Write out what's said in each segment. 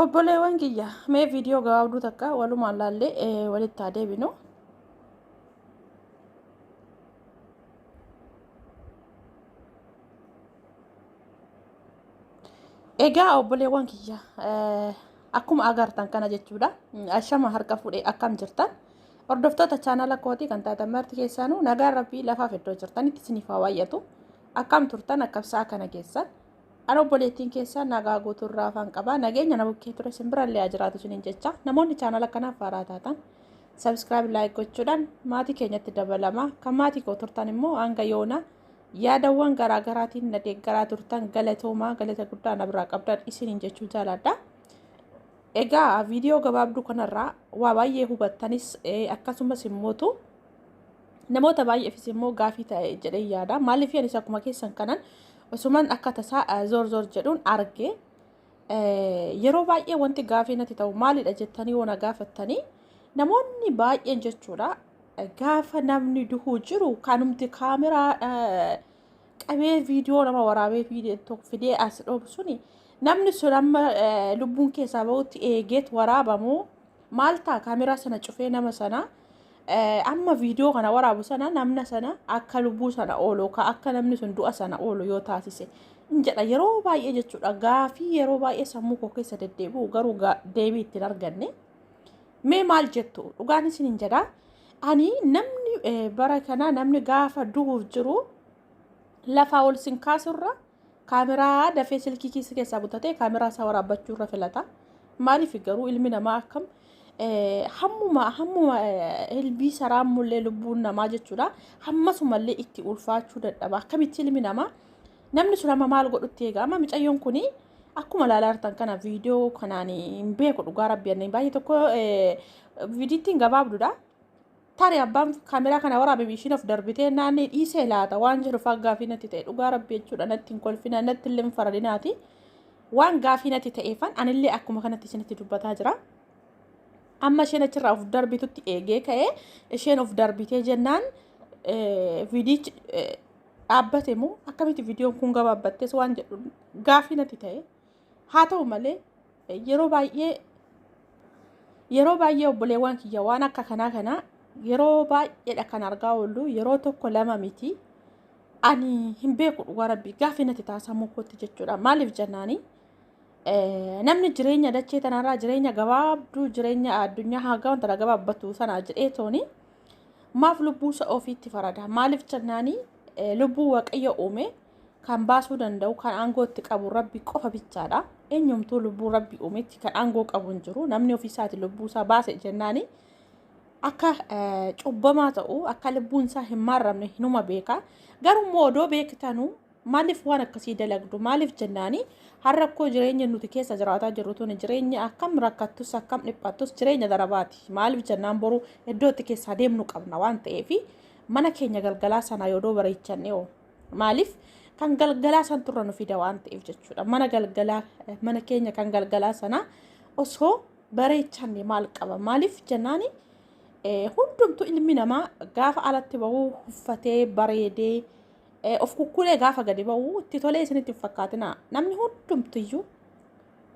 Obboleewwan kiyya mee viidiyoo gabaabduu takka walumaan laallee walitti haa deebinu. Egaa obboleewwan kiyya akkuma agartan kana jechuudha. Ashama harka fuudhee akkam jirtan? Hordoftoota chaanala kootii kan taatan marti keessaanuu nagaan rabbii lafaaf iddoo jirtanitti isiniif haa baay'atu. Akkam turtan akkam sa'a kana keessan? An obboleettiin keessan nagaa guutuu irraa afaan qaba. Nageenya na bukkee ture isin birallee haa jiraatu isiniin jecha. Namoonni chaanala kanaaf haaraa taatan subscribe like gochuudhaan maatii keenyatti dabalama. Kan maatii koo turtan immoo hanga yoona yaadawwan garaa garaatiin na deeggaraa turtan galatoomaa galata guddaa na biraa qabdan isiniin jechuu jaaladha. Egaa viidiyoo gabaabduu kanarraa waa baay'ee hubattanis akkasumas immootu namoota baay'eefis immoo gaafii ta'e jedhee yaada. Maaliif anis akkuma keessan kanan osuman akka tasaa zoor zoor jedhuun arge. Yeroo baay'ee wanti gaafii natti ta'u maalidha jettanii yoo na gaafattanii namoonni baay'een jechuudha gaafa namni duhuu jiru kanumti kaameraa qabee viidiyoo nama waraabee fidee as dhoobu suni namni sun amma lubbuun keessaa bahutti eegeet waraabamu maal ta'a kaameraa sana cufee nama sana amma viidiyoo kana waraabu sana namna sana akka lubbuu sana oolu ka akka namni sun du'a sana oolu yoo taasise in jedha yeroo baay'ee jechuudha gaafii yeroo baay'ee sammuu koo keessa deddeebi'u garuu deebii ittiin arganne mee maal jettu dhugaan isin hin jedha ani namni bara kana namni gaafa du'uuf jiru lafaa ol sin kaasurra Kaameraa dafee silkii kiisii keessaa butatee kaameraa isaa waraabbachuu irra filata. Maaliif garuu ilmi namaa akkam hammuma hammuma ilbiisa raammullee lubbuun namaa jechuudha. Hammasumallee itti ulfaachuu dadhaba. Akkamitti ilmi namaa namni sun amma maal godhutti eega amma micayyoon kuni akkuma ilaalaa jirtan kana viidiyoo kanaan hin beeku dhugaa rabbi anneen baay'ee tokko viidiyittiin gabaabduudha. Tarii abbaan kaameraa kana waraabe ishiin of darbitee naannee dhiisee laata waan jedhu faa gaafii natti ta'e dhugaa rabbi jechuudha natti hin kolfina natti illee hin faradinaati waan gaafii natti ta'eefan anillee akkuma kanatti isinitti dubbataa jira. Amma isheen achirraa of darbitutti eegee ka'ee isheen of darbitee jennaan viidiyichi dhaabbate moo akkamitti viidiyoon kun gabaabbattes waan jedhu gaafii natti ta'e. Haa ta'u malee yeroo baay'ee yeroo baay'ee obboleewwan kiyya waan akka kanaa kana yeroo baay'eedha kan argaa oollu yeroo tokko lama miti ani hin beeku dhugaa rabbii gaaffii natti taasisamuu kootti jechuudha maaliif jennaani namni jireenya dachee tanarraa jireenya gabaabduu jireenya addunyaa haga wanta gabaabbatu sanaa jedhee tooni maaf lubbuu isa ofiitti farada maaliif jennaani lubbuu waaqayyo uume kan baasuu danda'u kan aangoo itti qabu rabbi qofa bichaadha. Eenyumtuu lubbuu rabbi uumetti kan aangoo qabu hin jiru. Namni ofii isaati lubbuu isaa baase jennaani akka cubbamaa ta'u akka lubbuun isaa hin maarramne hinuma beeka. Garuu immoo odoo beektanuu maaliif waan akkasii dalagdu maaliif jennaani har'a akkoo jireenya nuti keessa jiraataa jirru tuni jireenya akkam rakkattus akkam dhiphattus jireenya darabaati. Maaliif jennaan boru iddoo itti keessaa deemnu qabna waan ta'eef mana keenya galgalaa sanaa yoo bareechanne hoo Maaliif kan galgalaa san turra nu fida waan ta'eef jechuudha. Mana galgalaa mana keenya kan galgalaa sana osoo bareechanne maal qaba? Maaliif jennaani hundumtuu ilmi namaa gaafa alatti bahu uffatee bareedee of kukkulee gaafa gadi bahu itti tolee isinitti hin fakkaatinaa. Namni hundumtiyyuu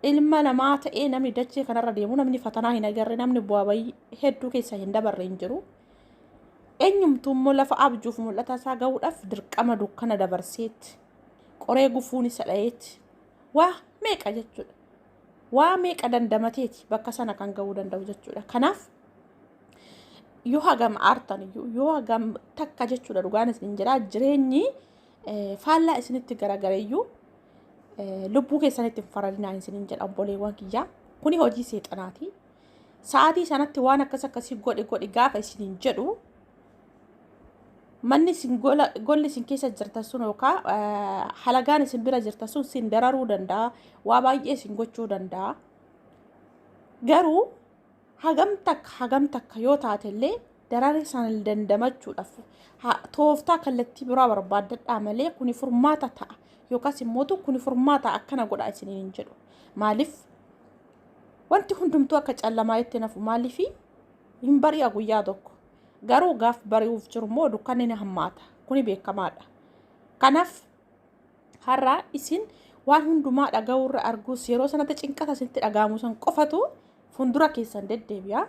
ilma namaa ta'ee namni dachee kanarra deemu namni fatanaa hin agarre namni bu'aa bayii hedduu keessa hin dabarre hin jiru. Eenyumtuu immoo lafa abjuuf mul'ata isaa ga'uudhaaf dirqama dukkana dabarseetti qoree gufuun isa dha'eetti waa meeqa jechuudha. Waa meeqa dandamateeti bakka sana kan ga'uu danda'u jechuudha. Kanaaf yoo hagam aartan iyyuu yoo hagam takka jechuudha dhugaan isin jedha jireenyi faallaa isinitti garagareeyyuu lubbuu keessanitti hin faradinaa isinin jedha obboleewwan kiyyaa. Kuni hojii seexanaati. Sa'aatii sanatti waan akkas akkasii godhi godhi gaafa isiniin jedhu manni isin gola golli isin keessa jirtan sun yookaan halagaan isin bira jirtan sun isin dararuu danda'a waa baay'ee isin gochuu danda'a. Garuu hagam takka hagam takka yoo taate illee darara sana dandamachuudhaaf tooftaa kallattii biraa barbaaddadhaa malee kuni furmaata ta'a yookaas immoo kuni furmaata akkana godhaa isiniin hin jedhu. Maaliif Wanti hundumtuu akka callamaa'etti nafu maaliifi hin bari'a guyyaa tokko. Garuu gaaf bari'uuf jiru immoo dukkanni ni hammaata. Kuni beekamaadha. Kanaaf har'a isin Waan hundumaa dhaga'uurra arguus yeroo sanatti cinqata isinitti dhaga'amu san qofatu fuuldura keessan deddeebi'a.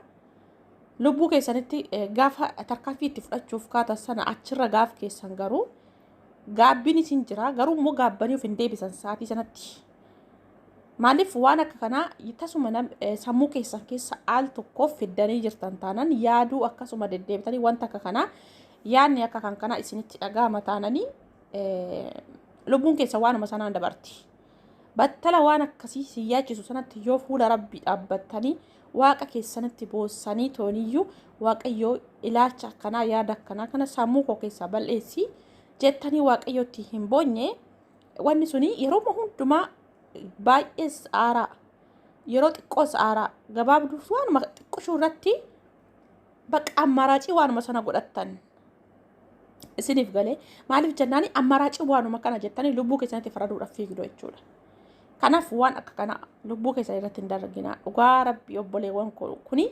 Lubbuu keessanitti gaafa tarkaanfii itti fudhachuuf kaatan sana achirra gaaf keessan garuu gaabbiin isin jira, garuu immoo gaabbanii of hin deebisan sa'aatii sanatti. Maaliif waan akka kanaa tasuma sammuu keessan keessa al tokkoof fiddanii jirtan taanaan yaaduu akkasuma deddeebitanii wanta akka kanaa yaadni akka kan kanaa isinitti dhaga'ama taananii lubbuun keessa waanuma sanaan dabarti. Battala waan akkasii si yaachisu sanatti yoo fuula Rabbii dhaabbattanii Waaqa keessanitti boossanii tooniyyuu, Waaqayyoo, ilaalcha akkanaa, yaada akkanaa kana sammuu koo keessaa bal'eessi jettanii Waaqayyootti hin boonye, wanni suni yeroo hundumaa baay'ees aaraa, yeroo xiqqoos aaraa, gabaabduus waanuma xiqqoshuu irratti bakka ammaraacii waanuma sana godhattan isiniif galee. Maaliif jennaani, ammaraacii waanuma kana jettanii lubbuu keessanitti faraduudhaaf fiigdu jechuudha. Kanaaf waan akka kana lubbuu keessan irratti hin dargina. Dhugaa Rabbii, obboleewwan kuni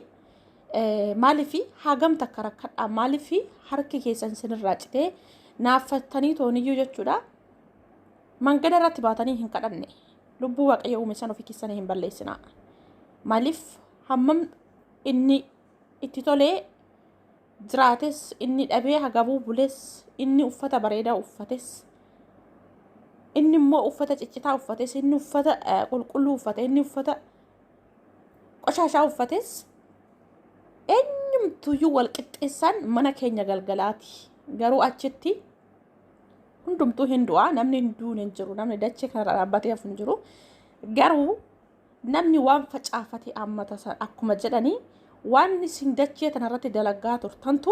maaliif hagam takka rakkadhaa, maaliif harki keessan isinirraa citee naaffattanii tooniyyuu jechuudha. Mangada irratti baatanii hin kadhanne, lubbuu Waaqayyo uume san ofii keessanii hin balleessinaa. Maaliif hammam inni itti tolee jiraates, inni dhabee hagabuu bules, inni uffata bareedaa uffates, inni immoo uffata ciccitaa uffates, inni uffata qulqulluu uffate, inni uffata qoshaashaa uffates, eenyumtuyyuu wal qixxeessaan mana keenya galgalaati. Garuu achitti hundumtuu hin du'a, namni hin duune hin jiru, namni dachee kanarra dhaabbatee hafu hin jiru. Garuu namni waan facaafate ammata akkuma jedhanii, waan isin dachee tanarratti dalagaa turtantu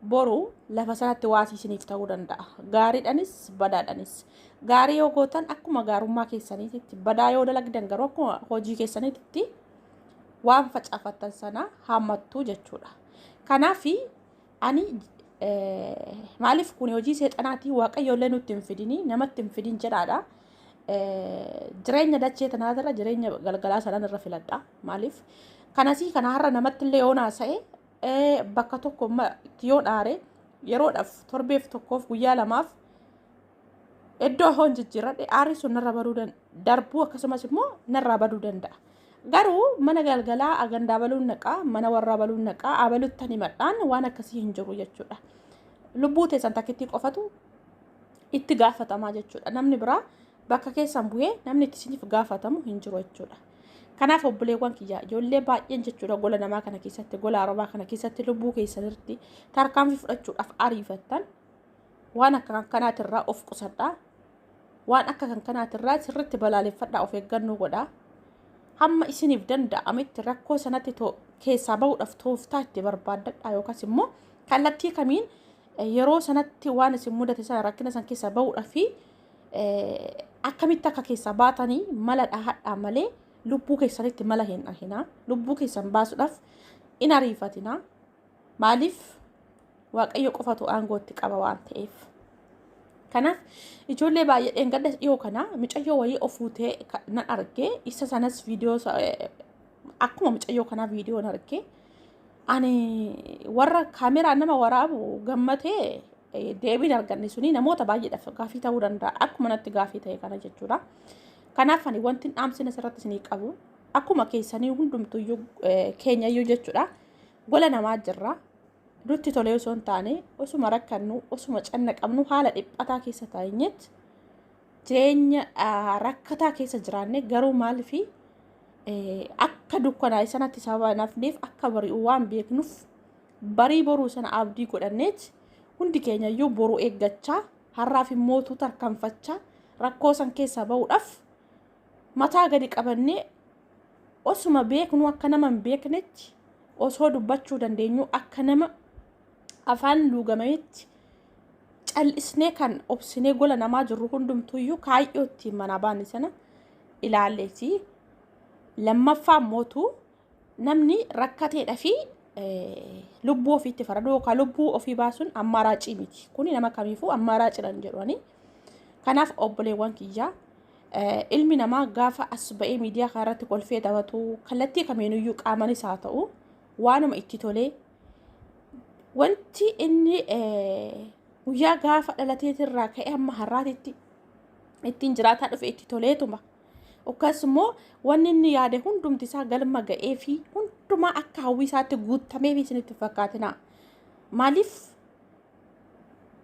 boru lafa sanatti waasii isiniif ta'uu danda'a. Gaariidhanis badaadhanis. Gaarii yoo gootan akkuma gaarummaa keessaniititti, badaa yoo dalagdan garuu akkuma hojii keessaniititti waan facaafattan sana haammattu jechuudha. Kanaaf ani maaliif kun hojii seexanaatii, Waaqayyo illee nutti hin fidini, namatti hin fidin jedhaadha. Jireenya dachee tanaatirra jireenya galgalaa sanan irra filadha. Maaliif kanasii kana har'a namatti illee yoo naasa'e, bakka tokko yoo dhaare, yeroodhaaf, torbeef tokkoof, guyyaa lamaaf iddoo hoon jijjiirradhe aarri sun narra baduu darbuu, akkasumas immoo narraa baduu danda'a. Garuu mana galgalaa agandaa baluun naqaa, mana warraa baluun naqaa, abaluttan himadhaan waan akkasii hin jiru jechuudha. Lubbuu teessan takkittii qofatu itti gaafatamaa jechuudha. Namni biraa bakka keessan bu'ee namni itti isiniif gaafatamu hin jiru jechuudha. Kanaaf obboleewwan kiyya, ijoollee baay'een jechuudha, gola namaa kana keessatti, gola arabaa kana keessatti lubbuu keessanirratti tarkaanfii fudhachuudhaaf ariifattan, waan akka kanaatirraa of qusadhaa. Waan akka kan kanaatirraa sirriitti balaaleffadhaa, of eeggannoo godhaa. Hamma isiniif danda'ametti rakkoo sanatti keessaa bahuudhaaf tooftaa itti barbaaddadhaa, yookaas immoo kallattii kamiin yeroo sanatti waan isin mudate sana, rakkina san keessaa bahuudhaaf akkamitti akka keessaa baatanii mala dhahadhaa malee lubbuu keessanitti mala hin dhahinaa. Lubbuu keessan baasuudhaaf in ariifatinaa. Maaliif, Waaqayyo qofatu aangootti qaba waan ta'eef. Kanaaf ijoollee baay'ee dheengadda dhiyoo kana mucayyoo wayii of fuutee nan arge. Isa sanas viidiyoo akkuma mucayyoo kanaa viidiyoon arge. Ani warra kaameraa nama waraabu gammatee deebiin arganne suni namoota baay'eedhaaf gaafii ta'uu danda'a. Akkuma natti gaafii ta'e kana jechuudha. Kanaaf ani wanti dhaamsina asirratti isinii qabu, akkuma keessanii hundumtuyyuu keenyayyuu jechuudha. Gola namaa jirra. Nutti tolee osoo hin taane, osuma rakkannu, osuma cannaqamnu, haala dhiphataa keessa teenyetti, jireenya rakkataa keessa jiraanne, garuu maalifi akka dukkanaa'e sanatti sababa nafneef, akka bari'u waan beeknuuf, barii boruu sana abdii godhanneet hundi keenya iyyuu boruu eeggachaa, har'aaf immootu tarkaanfachaa, rakkoo san keessaa bahuudhaaf mataa gadi qabannee, osuma beeknu akka nama hin beeknetti, osoo dubbachuu dandeenyu akka nama afaan luugamametti cal'isnee kan obsinee gola namaa jirru hundumtuyyuu kaayyoo ittiin manaa baane sana ilaalleeti. Lammaffaa mootu namni rakkateedha fi lubbuu ofiitti faraduu yookaan lubbuu ofii baasuun ammaaraacii miti. Kuni nama kamiifuu ammaaraaciidhaan jedhani. Kanaaf obboleewwan kiyyaa, ilmi namaa gaafa as ba'ee miidiyaa kanarratti kolfee taphatu, kallattii kamiinuyyuu qaamanis haa ta'u, waanuma itti tolee, wanti inni guyyaa gaafa dhalateetirraa ka'ee hamma har'aatitti Ittiin jiraataa dhufe itti toleetuma. Akkasumas wanni inni yaade hundumti isaa galma ga'ee fi hundumaa akka hawwii isaatti guutamee fi isinitti fakkaatina. Maaliif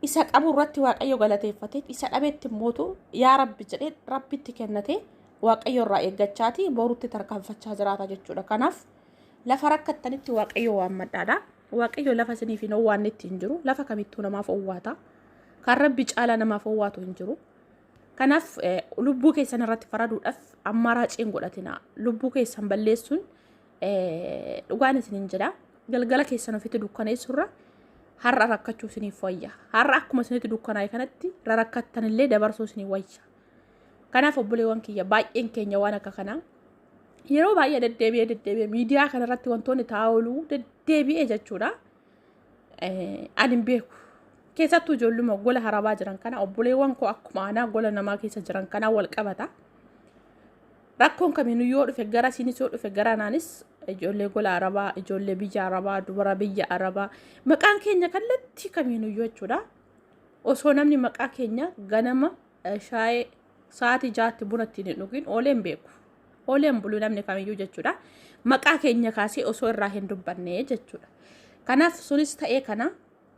isa qabu irratti Waaqayyo galateeffatee isa dhabetti immootu yaa Rabbi jedhee Rabbitti kennatee Waaqayyo irraa eeggachaati borutti tarkaanfachaa jiraata jechuudha. Kanaaf lafa rakkattanitti Waaqayyo waammadhaadha. Waaqayyo lafa isiniif hin owwaannetti hin jiru. Lafa kamittuu namaaf owwaata. Kan Rabbi caalaa namaaf owwaatu hin jiru. Kanaaf lubbuu keessan irratti faraduudhaaf ammaaraacii hin godhatina. Lubbuu keessan balleessuun dhugaan isiniin jedha. Galgala keessan ofitti dukkaneessurra har'a rakkachuu isiniif wayya. Har'a akkuma isinitti dukkanaa'e kanatti rarakkattanillee dabarsuu isinii wayya. Kanaaf obboleewwan kiyya, baay'een keenya waan akka kanaa yeroo baay'ee deddeebi'ee deddeebi'ee miidiyaa kanarratti wantoonni ta'aa oolu deddeebi'ee jechuudha. Ani hin beeku. Keessattuu ijoolluma gola harabaa jiran kana, obboleewwan koo akkuma anaa gola namaa keessa jiran kana wal qabata. Rakkoon kamiinuu yoo dhufe, gara isiinis yoo dhufe gara anaanis, ijoollee gola arabaa, ijoollee biyya arabaa, dubara biyya arabaa, maqaan keenya kallattii kamiinuu jechuudha. Osoo namni maqaa keenya ganama shaayee sa'aatii 6tti buna ittiin hin dhugin oolee hin beeku. Oolee hin bulu namni kamiyyuu jechuudha. Maqaa keenya kaasee osoo irraa hin dubbanne jechuudha. Kanaaf sunis ta'ee kana,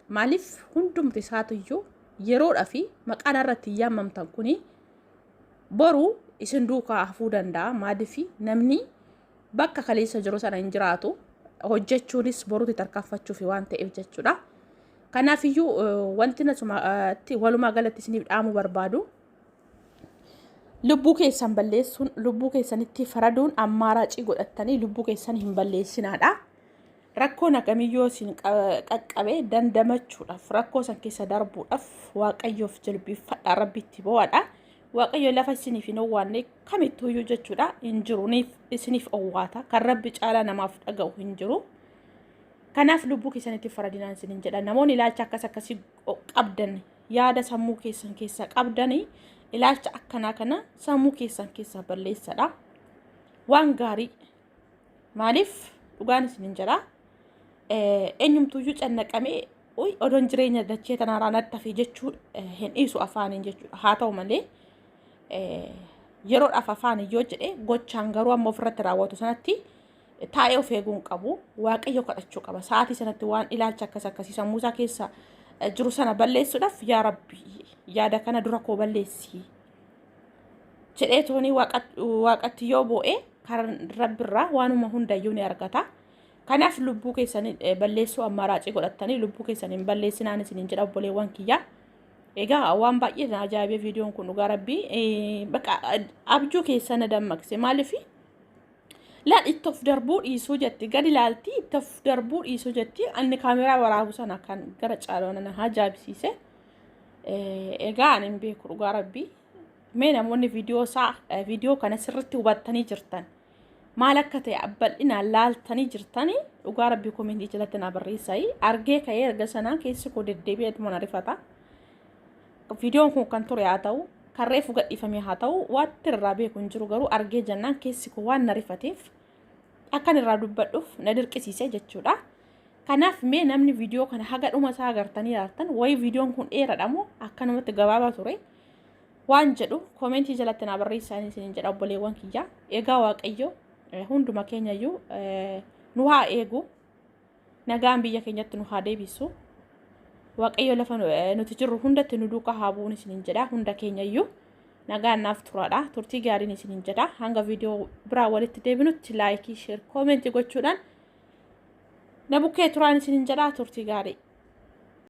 maaliif hundumti isaatuyyuu yeroodhaa fi maqaan irratti hin yaamamtan kuni boru isin duukaa hafuu danda'a. Maaliif namni bakka kaleessa jiru sana hin jiraatu. Hojjechuunis boruutti tarkaanfachuuf waan ta'eef jechuudha. Kanaafiyyuu wanti nasumatti walumaa galatti isiniif dhaamuu barbaadu, lubbuu keessan balleessuun, lubbuu keessanitti faraduun, ammaaraacii godhattanii lubbuu keessan hin balleessinaadha. Rakkoon akkamiyyoo isin qaqqabe dandamachuudhaaf, rakkoo san keessa darbuudhaaf Waaqayyoof jilbiiffadha, Rabbitti bo'aadha. Waaqayyo lafa isiniif hin owwaanne kamittuuyyuu jechuudha hin jiru, isiniif owwaata. Kan Rabbi caalaa namaaf dhaga'u hin jiru. Kanaaf lubbuu keessanitti faradinaan isiniin jedha. Namoonni ilaalcha akkas akkasii qabdan, yaada sammuu keessan keessa qabdanii, ilaalcha akkanaa kana sammuu keessan keessaa balleessadha. Waan gaarii maaliif dhugaan isiniin jedha. Eenyumtuuyyuu cannaqamee odoon jireenya dachee tanarraa natti hafe jechuu hin dhiisu afaaniin jechuudha. Haa ta'u malee yeroodhaaf afaan yoo jedhe, gochaan garuu amma ofirratti raawwatu sanatti taa'ee of eeguu hin qabu. Waaqayyo kadhachuu qaba. Sa'aatii sanatti waan ilaalcha akkas akkasii sammuu isaa keessa jiru sana balleessuudhaaf, "Yaa Rabbi, yaada kana dura koo balleessi," jedhee toonii Waaqatti yoo boo'e, kan Rabbirraa waanuma hundayyuu ni argata. Kanaaf lubbuu keessan balleessuu ammaaraacii godhattanii lubbuu keessan hin balleessinaan isiniin jedha, obboleewwan kiyya. Egaa waan baay'ee na ajaa'ibee viidiyoon kun, dhugaa Rabbii bakka abjuu keessa na dammaqse. Maaliif laal itti of darbuu dhiisuu jetti, gadi ilaalti, itti of darbuu dhiisuu jetti. Anni kaameraa waraabu sana kan gara caaloo na ajaa'ibsiise. Egaa ani hin beeku, dhugaa Rabbii. Mee namoonni viidiyoo isaa, viidiyoo kana sirriitti hubattanii jirtan, maal akka ta'e bal'inaan laaltanii jirtanii, dhugaa Rabbii koomentii jalatti na barreessaa. Argee ka'ee erga sanaa keessi koo deddeebi'ee na rifata. Viidiyoon kun kan ture haa ta'u, kan reefu gadhiifame haa ta'u, wanti irraa beeku hin jiru, garuu argee jennaan keessi koo waan na rifateef akkan irraa dubbadhuuf na dirqisiise jechuudha. Kanaaf mee namni viidiyoo kana haga dhuma isaa agartanii ilaaltan wayii, viidiyoon kun dheeraadha moo akkanumatti gabaabaa ture waan jedhu koomentii jalatti naa barreessaa isiniin jedha, obboleewwan kiyya. Egaa Waaqayyo hunduma keenyayyuu nu haa eegu. Nagaan biyya keenyatti nu haa deebisu. Waaqayyo lafa nuti jirru hundatti nu duukaa haa bu'uun isiniin jedha hunda keenyayyuu. Nagaan naaf turaadha. Turtii gaariin isiniin jedha. Hanga viidiyoo biraa walitti deebinutti like, share, koomentii gochuudhaan na bukkee turaan isiniin jedha. Turtii gaarii.